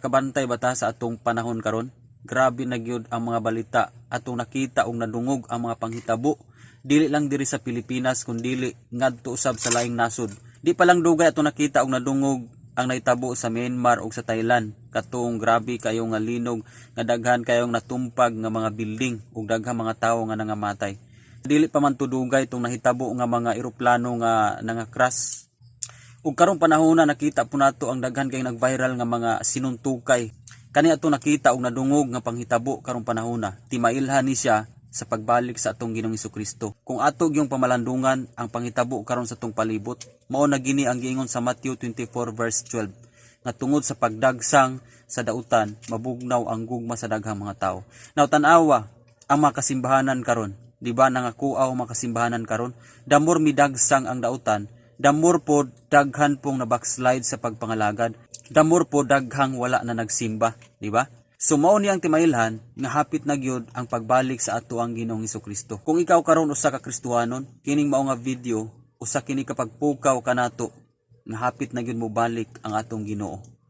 Nakabantay ba ta sa atong panahon karon? Grabe na gyud ang mga balita atong nakita ug nadungog, ang mga panghitabo dili lang diri sa Pilipinas kundili ngadto usab sa laing nasod. Di pa lang dugay atong nakita ug nadungog ang nahitabo sa Myanmar ug sa Thailand, katong grabe kayo nga linog nga daghan kayong natumpag nga mga building ug daghang mga tawo nga nangamatay. Dili pa man tudugay itong nahitabo nga mga eroplano nga nanga-crash. Ug karong panahon na nakita po nato ang daghan kay nag-viral nga mga sinuntukay. Kani ato nakita og nadungog nga panghitabo karong panahon na. Timailhan ni siya sa pagbalik sa atong Ginoong Kristo. Kung ato gyung pamalandungan ang panghitabo karon sa atong palibot, mao na gini ang giingon sa Matthew 24 verse 12 nga tungod sa pagdagsang sa dautan, mabugnaw ang gugma sa daghang mga tao. Now tan-awa ang mga kasimbahanan karon, di ba nangakuaw ang mga kasimbahanan karon? The more midagsang ang dautan, the more po daghan pong na backslide sa pagpangalagad, the more po daghang wala na nagsimba, di ba? So mao ni ang timailhan nga hapit na gyud ang pagbalik sa ato ang Ginoong Kristo. Kung ikaw karon usa ka Kristohanon, kining mao nga video usa kini kapagpukaw kanato nga hapit na gyud mobalik ang atong Ginoo.